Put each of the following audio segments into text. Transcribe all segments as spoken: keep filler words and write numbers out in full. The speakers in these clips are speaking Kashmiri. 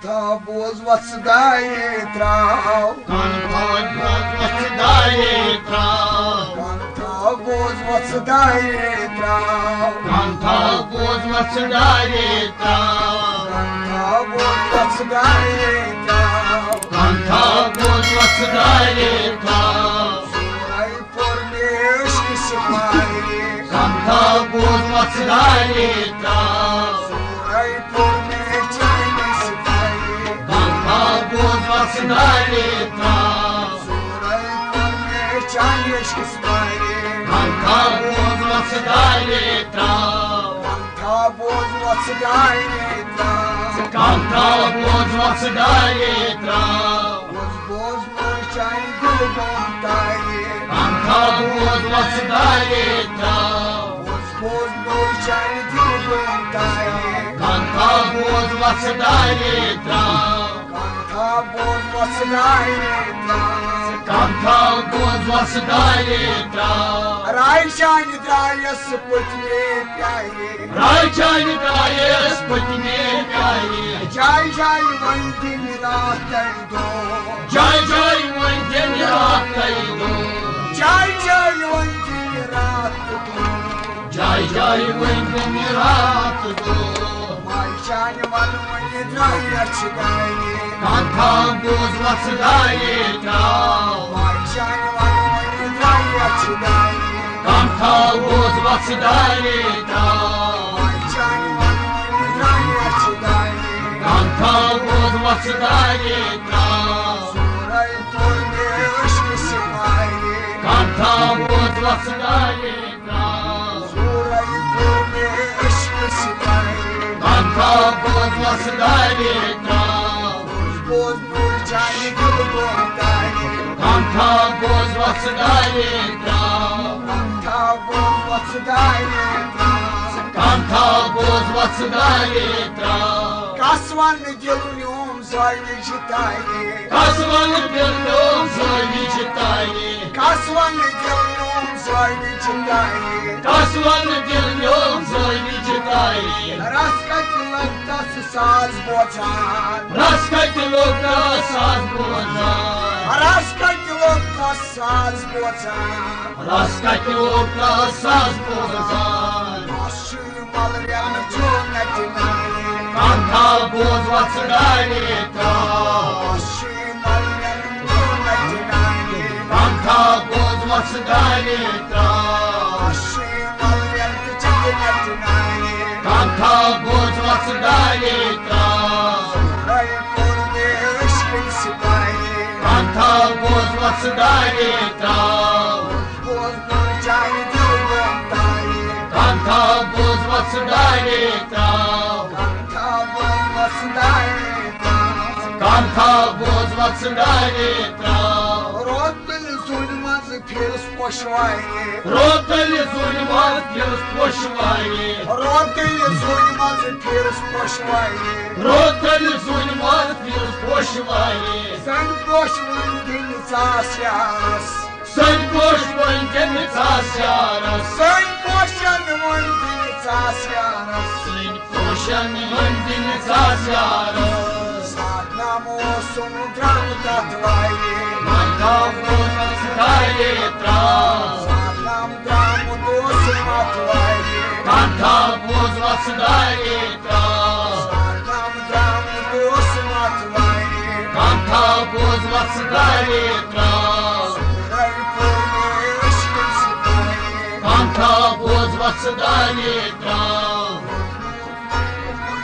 تھاو بوز وژھ دایے تراو۔ کن تھاو بوز وژھ دایے تراو۔ کن تھاو بوز وژھ دایے تراو۔ کن تھاو بوز وژھ دایے تراو۔ کن تھاو بوز وژھ دایے تراو۔ کن تھاو بوز وژھ دایے تراو۔ سورے پوٚر مےٚ عشق سپاہی۔ کن تھاو بوز وژھ دایے تراو۔ سورے پوٚر مےٚ چانہِ سپاہی۔ کن تھاو بوز وژھ دایے تراو۔ سورے پوٚر مےٚ چانہِ عشق سپاہی۔ کن تھاو بوز وژھ دایے تراو۔ کن تھاو بوز وژھ دایے تراو۔ کن تھاو بوز وژھ دایے تراو۔ بوز بوز نور چانہِ دِلہٕ بۄن تایہِ۔ کن تھاو بوز وژھ دایے تراو۔ بوز بوز نور چانہِ دِلہٕ بۄن تایہِ۔ کن تھاو بوز وژھ دایے تراو۔ کن تھاو بوز وژھ دایے تراو۔ کن تھاو بوز وژھ دایے تراو۔ راے چانہِ درٛایس پٔتمے پیایہِ۔ راے چانہِ درٛایس پٔتمے پیایہِ۔ جایہِ جایہِ وۄنۍ دِنہِ راتھ تہٕ دۄہ۔ جایہِ جایہِ وۄنۍ دِنہِ راتھ تہٕ دۄہ۔ جایہِ جایہِ وۄنۍ دِنہِ راتھ تہٕ دۄہ۔ جایہِ جایہِ وۄنۍ دِنہِ راتھ تہٕ دۄہ۔ ماے چانہِ ونہٕ وۄنۍ درٛایہِ اَسہِ دانہِ۔ کن تھاو بوز وژھ دایے تراو۔ ماے چانہِ ونہٕ وۄنۍ درٛایہِ اَسہِ دانہِ۔ کن تھاو بوز وژھ دایے تراو۔ ماے چانہِ ونہٕ وۄنۍ درٛایہِ اَسہِ دانہِ۔ کن تھاو بوز وژھ دایے تراو۔ سورے پوٚر مےٚ عشق سپاہی۔ کن تھاو بوز وژھ دایے تراو۔ سورے پوٚر مےٚ عشق سپاہی۔ کن تھاو بوز وژھ دایے تراو۔ بوز بوز نور چانہِ دِلہٕ بۄن تایہِ۔ کن تھاو بوز وژھ دایے تراو۔ کن تھاو بوز وژھ دایے تراو۔ کن تھاو بوز وژھ دایے تراو۔ کس ونہٕ دِل نیوم زٲوِج تایہِ۔ کس ونہٕ دِل نیوم زٲوِج تایہِ۔ کس ونہٕ دِل نیوم زٲوِج تایہِ۔ کس ونہٕ دِل نیوم زٲوِج تایہِ۔ رس کتہِ لوٚگ تس ساز بوزان۔ رس کتہِ لوٚگ تس ساز بوزان۔ رس کتہِ لوٚگ تس ساز بوزان۔ رس کتہِ لوٚگ تس ساز بوزان۔ بس چھُ ملرٮ۪ن چون نچہِ نانہِ۔ کن تھاو بوز وژھ دایے تراو۔ بس چھُ ملرٮ۪ن چون نچہِ نانہِ۔ کن تھاو بوز وژھ دایے تراو۔ بس چھُ ملرٮ۪ن تہٕ چنٛدٕ نچہِ نانہِ۔ کن تھاو بوز وژھ دایے تراو۔ سورے پوٚر مےٚ عشقٕکۍ سپاہی۔ کن تھاو بوز وژھ دایے تراو۔ بوز نور چانہِ دِلہٕ بۄن تایہِ۔ کن تھاو بوز وژھ دایے تراو۔ کن تھاو بوز وژھ دایے تراو۔ کن تھاو بوز وژھ دایے تراو۔ روت تیٚلہِ زوٗنہِ منٛز پھِرس پوشوایہِ۔ روت تیٚلہِ زوٗنہِ منٛز پھِرس پوشوایہِ۔ روت تیٚلہِ زوٗنہِ منٛز پھِرس پوشوایہِ۔ روت تیٚلہِ زوٗنہِ منٛز پھِرس پوشوایہِ۔ سنٛدۍ پوش وۄنۍ دِنہِ ژاس یارس۔ سنٛدۍ پوش وۄنۍ دِنہِ ژاس یارس۔ سنٛدۍ پوشن وۄنۍ دِنہِ ژاس یارس۔ سنٛدۍ پوشن وۄنۍ دِنہِ ژاس یارس۔ ساتھ نام اوسُم درٛامُت اتھ وایہِ۔ کن تھاو بوز وژھ دایے تراو۔ ساتھ نام درٛامُت اوسُم اتھ وایہِ۔ کن تھاو بوز وژھ دایے تراو۔ ساتھ نام درٛامُت اوسُم اتھ وایہِ۔ کن تھاو بوز وژھ دایے تراو۔ سورے پوٚر مےٚ عشقٕکۍ سپاہی۔ کن تھاو بوز وژھ دایے تراو۔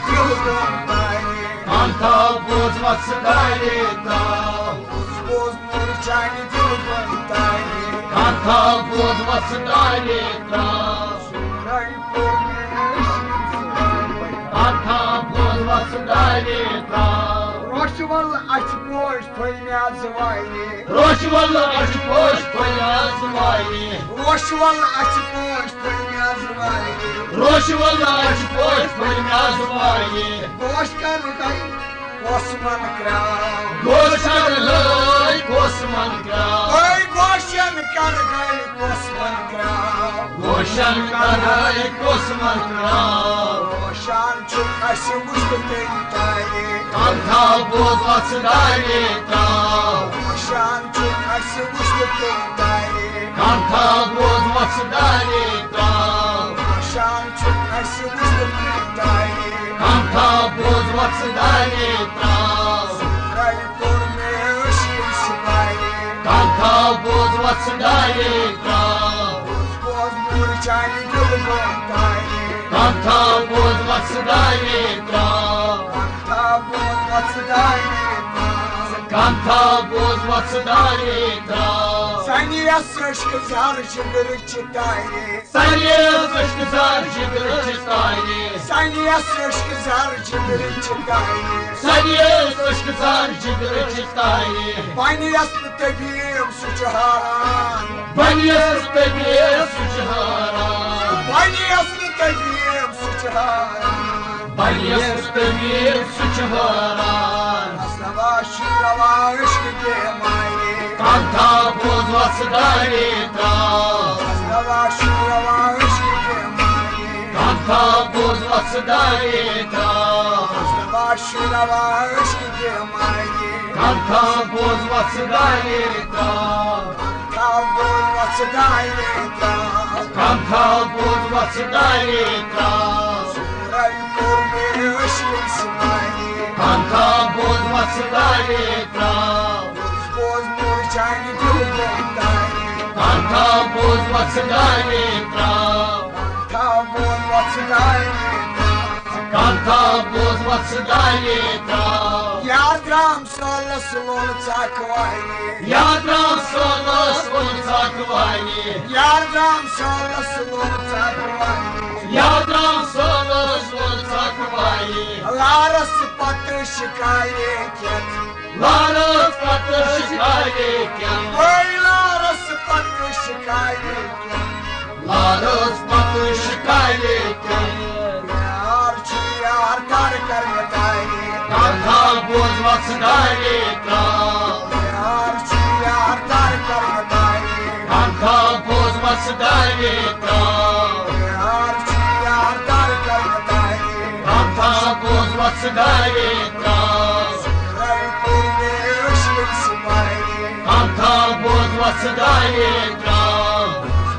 دِلہٕ بۄن تایہِ۔ کن تھاو بوز وژھ دایے تراو۔ بوز نور چانہِ دِلہٕ بۄن تایہِ۔ کن تھاو بوز وژھ دایے تراو۔ سورے پوٚر مےٚ عشقٕکۍ سپاہی۔ کن تھاو بوز وژھ دایے تراو۔ روشہِ وَل اَچھِ پوش پھٔلۍ مےٚ زٕ وایہِ۔ روشہِ وَل اَچھِ پوش پھٔلۍ مےٚ زٕ وایہِ۔ روشہِ وَل اَچھِ پوش پھٔلۍ مےٚ زٕ وایہِ۔ روشہِ وَل اَچھِ پوش پھٔلۍ مےٚ زٕ وایہِ۔ گوش کَرٕ گَے کوسمَن کرٛاو۔ گوش کَرٕ گَے کوسمَن کرٛاو۔ ہے گوشَن کَرٕ گَے کوسمَن کرٛاو۔ گوشَن کَرٕ گَے کوسمَن کرٛاو۔ روشان چھُ اَسہِ وُچھتہٕ تیٚلہِ تۄہہِ۔ کانٛہہ تھاو بوز وَژھٕ دارے ترٛاو۔ وٕچھان چھُ اَسہِ وٕچھنہٕ تُہۍ دارے۔ کانٛہہ تھاو بوز وَژھٕ دارے ترٛاو۔ وٕچھان چھُ اَسہِ وٕچھنہٕ تُہۍ دارے۔ کانٛہہ تھاو بوز وَژھٕ دارے ترٛاو۔ سورَے کوٚر مےٚ عٲشقَن سپارے۔ کانٛہہ تھاو بوز وَژھٕ دارے ترٛاو۔ بوز، بوز نوٗر چانہِ دِلہٕ گوٚو دارے۔ کانٛہہ تھاو بوز وَژھٕ دارے ترٛاو۔ کانٛہہ تھاو بوز وَژھٕ دارے ترٛاو۔ کانٛہہ تھاو بوز وَژھٕ دارے ترٛاو۔ سَنیَس عشقہٕ زَر جِگرٕ چہِ تارے۔ سَنیَس عشقہٕ زَر جِگرٕ چہِ تارے۔ سَنیَس عشقہٕ زَر جِگرٕ چہِ تارے۔ سَنیَس عشقہٕ زَر جِگرٕ چہِ تارے۔ بَنیَس نہٕ طبیب سُہ چھُ حٲران۔ بَنیَس نہٕ طبیب سُہ چھُ حٲران۔ بَنیَس نہٕ طبیب سُہ چھُ حٲران۔ بَنیَس نہٕ طبیب سُہ چھُ حٲران۔ اَسہِ نوا چھُ روا عشقہٕ بیمارے۔ کانٛہہ تھاو بوز وَژھٕ دارے ترٛاو۔ اَسہِ نوا چھُ روا عشقہٕ بیمارے۔ کانٛہہ تھاو بوز وَژھٕ دارے ترٛاو۔ اَسہِ نوا چھُ روا عشقہٕ بیمارے۔ کانٛہہ تھاو بوز وَژھٕ دارے ترٛاو۔ تھاو بوز وَژھٕ دارے ترٛاو۔ کانٛہہ تھاو بوز وَژھٕ دارے ترٛاو۔ سورَے کوٚر مےٚ عٲشقَن سپارے۔ کانٛہہ تھاو بوز وَژھٕ دارے ترٛاو۔ بوز، بوز نوٗر چانہِ دِلہٕ گوٚو دارے۔ کانٛہہ تھاو بوز وَژھٕ دارے ترٛاو۔ کانٛہہ تھاو بوز وَژھٕ دارے ترٛاو۔ کانٛہہ تھاو بوز وَژھٕ دارے ترٛاو۔ یار درٛام سٲلَس لوٚل ژَکھ وایے۔ یار درٛام سٲلَس لوٚل ژَکھ وایے۔ یار درٛام سٲلَس لوٚل ژَکھ وایے۔ یار درٛام سٲلَس لوٚل ژَکھ وایے۔ لارَس پَتہٕ شِکایے کھٮ۪تھ۔ لارَس پَتہٕ شِکایے کھٮ۪تھ۔ ہے لارَس پَتہٕ شِکایے کھٮ۪تھ۔ لارَس پَتہٕ شِکایے کھٮ۪تھ۔ یار چھُ یار تَر کَرنہٕ دارے۔ کانٛہہ تھاو بوز وَژھٕ دارے ترٛاو۔ یار چھُ یار تَر کَرنہٕ دارے۔ کانٛہہ تھاو بوز وَژھٕ دارے ترٛاو۔ یار چھُ یار تَر کَرنہٕ دارے۔ کانٛہہ تھاو بوز وَژھٕ دارے ترٛاو۔ سورَے کوٚر مےٚ عٲشقَن سپارے۔ کانٛہہ تھاو بوز وَژھٕ دارے ترٛاو۔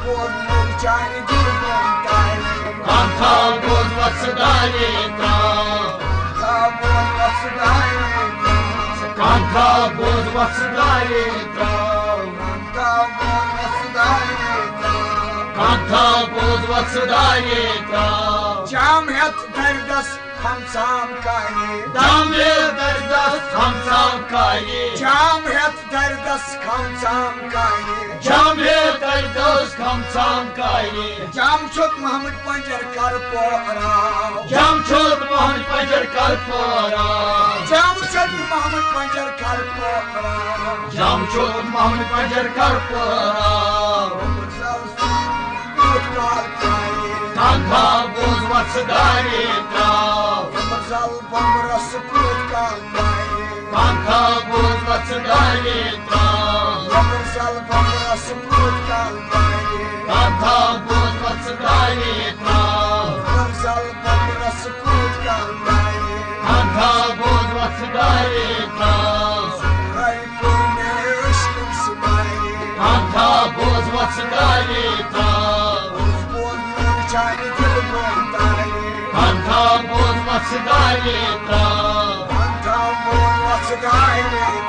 بوز نوٗر چانہِ دِلہٕ گوٚو دارے۔ کانٛہہ تھاو بوز وَژھٕ دارے ترٛاو۔ کانٛہہ تھاو بوز وَژھٕ دارے ترٛاو۔ کانٛہہ تھاو بوز وَژھٕ دارے ترٛاو۔ کانٛہہ تھاو بوز وَژھٕ دارے ترٛاو۔ کانٛہہ تھاو بوز وَژھٕ دارے ترٛاو۔ جام ہٮ۪تھ دَردَس کھمژان کانے۔ جام ہٮ۪تھ دَردَس کھمژان کانے۔ جام ہٮ۪تھ دَردَس کھمژان کانے۔ جام ہٮ۪تھ دَردَس کھمژان کانے۔ جام چھوٚت محمد پنجر کر پوراو۔ جام چھوٚت محمد پنجر کر پوراو۔ جام چھوٚت محمد پنجر کر پوراو۔ جام چھوٚت محمد پنجر کر پوراو۔ یمبر زل سُہ کوٗت کال ترٛایہِ۔ کانٛہہ تھاو بوز وَژھٕ دارے ترٛاو۔ یمبر زل بمبرس کوٗت کال ترٛایہِ۔ کانٛہہ تھاو بوز وَژھٕ دارے ترٛاو۔ یمبر زل بمبرس کوٗت کال ترٛایہِ۔ کانٛہہ تھاو بوز وَژھٕ دارے ترٛاو۔ یمبر زل بمبرس کوٗت کال ترٛایہِ۔ کانٛہہ تھاو بوز وَژھٕ دارے ترٛاو۔ سورَے کوٚر مےٚ عٲشقَن سپارے۔ کانٛہہ تھاو بوز وَژھٕ دارے ترٛاو۔ بوز، بوز نوٗر چانہِ دِلہٕ گوٚو دارے۔ کانٛہہ تھاو بوز وَژھٕ دارے ترٛاو۔ کانٛہہ تھاو بوز وَژھٕ دارے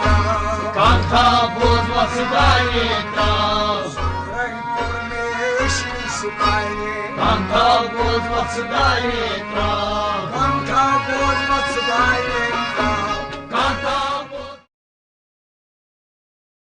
ترٛاو۔ کانٛہہ تھاو بوز وَژھٕ دارے ترٛاو۔ سورَے کوٚر مےٚ عٲشقَن سپارے۔ کانٛہہ تھاو بوز وَژھٕ دارے ترٛاو۔